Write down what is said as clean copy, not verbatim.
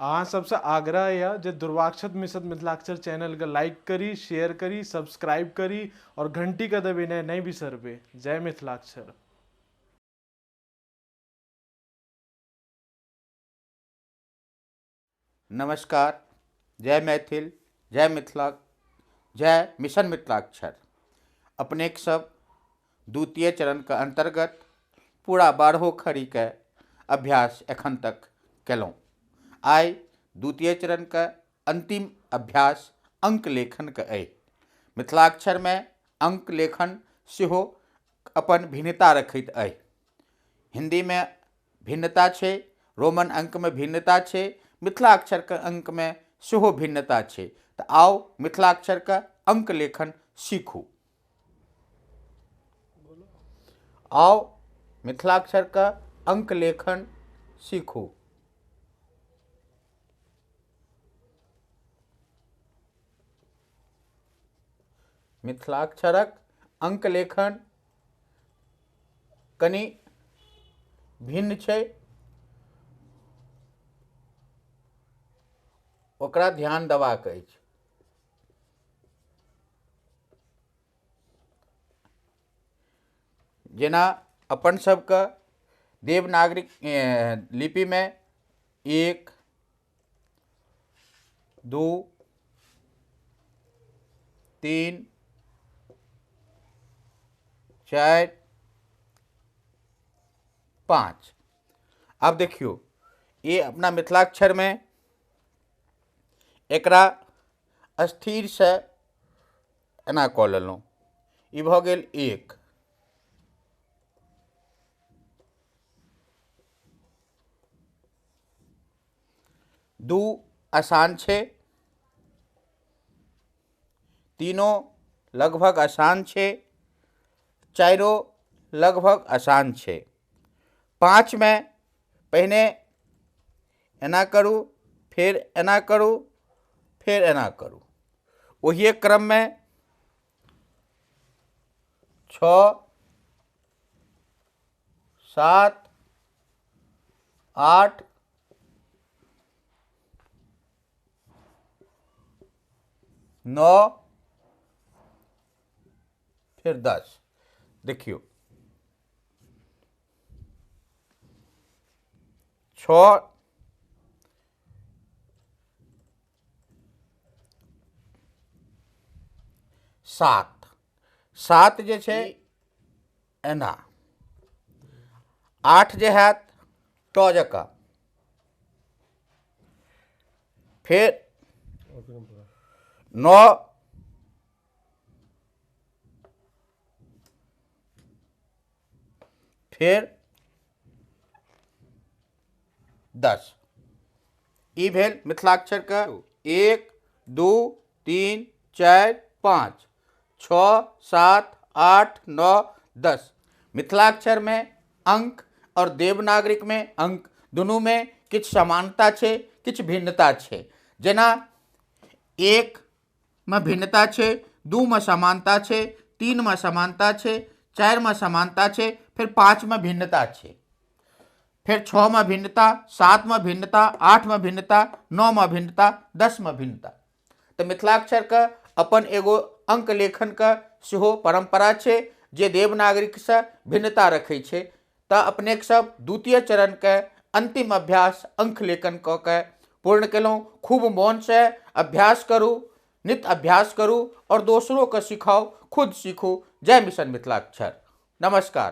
अहाँ सबसँ आग्रह यऽ जे दुर्वाक्षत मिश्र मिथिलाक्षर चैनलके लाइक करी, शेयर करी, सब्सक्राइब करी और घंटीके दबेनाइ नहि बिसरबै। जय मिथिलाक्षर। नमस्कार, जय मैथिल, जय मिथिला, जय मिशन मिथिलाक्षर। अपनेक सब द्वितीय चरण के अंतर्गत पूरा 12 खड़ी के अभ्यास एखन तक केलहुँ। आइ द्वितीय चरण के अंतिम अभ्यास अंक लेखन के अइ। मिथिलाक्षर में अंक लेखन सेहो अपन भिन्नता रखैत अइ। हिंदी में भिन्नता छै, रोमन अंक में भिन्नता छै, मिथिलाक्षर के अंक में सेहो भिन्नता छै। तऽ आउ मिथिलाक्षर के अंक लेखन सीखू। आउ मिथिलाक्षर के अंक लेखन सीखू। मिथिलाक्षरक अंक लेखन कनि भिन्न छै, ओकरा ध्यान देबाक अछि। जेना अपन सबके देवनागरी लिपि में 1 2 3 4 5। अब देखियो ये अपना मिथिलाक्षर में एकरा स्थिर से एना कऽ लेलहुँ, ई भऽ गेल 1। 2 आसान छै, 3 लगभग आसान छै, 4 लगभग आसान छै। 5 में पहिने एना करू, फेर एना करू, फेर एना करू। ओहिए क्रम में 6 7 8 9 फिर 10। देखियो 6 7 7 जे छै एना, 8 जे हैत ट जकाँ, फेर 9 फेर 10। ई भेल मिथिलाक्षर के 1 2 3 4 5 6 7 8 9 10। मिथिलाक्षर में अंक और देवनागरिक में अंक दुनू में किछु समानता छै, किछु भिन्नता छै। जेना 1 में भिन्नता छै, 2 में समानता छै, 3 में समानता छै, 4 में समानता छै, फिर 5 में भिन्नता छै, फिर 6 में भिन्नता, 7 में भिन्नता, 8 में भिन्नता, 9 में भिन्नता, 10 में भिन्नता। तऽ मिथिलाक्षर के अपन एगो अंक लेखन के सेहो परंपरा छै जे देवनागरिक से भिन्नता रखै छै। तऽ अपनेक सब द्वितीय चरण के अंतिम अभ्यास अंक लेखन कऽ के पूर्ण केलहुँ। खूब मोन से अभ्यास करू, नित्य अभ्यास करू और दोसरों के सिखाओ, खुद सीखू। जय मिशन मिथिलाक्षर। नमस्कार।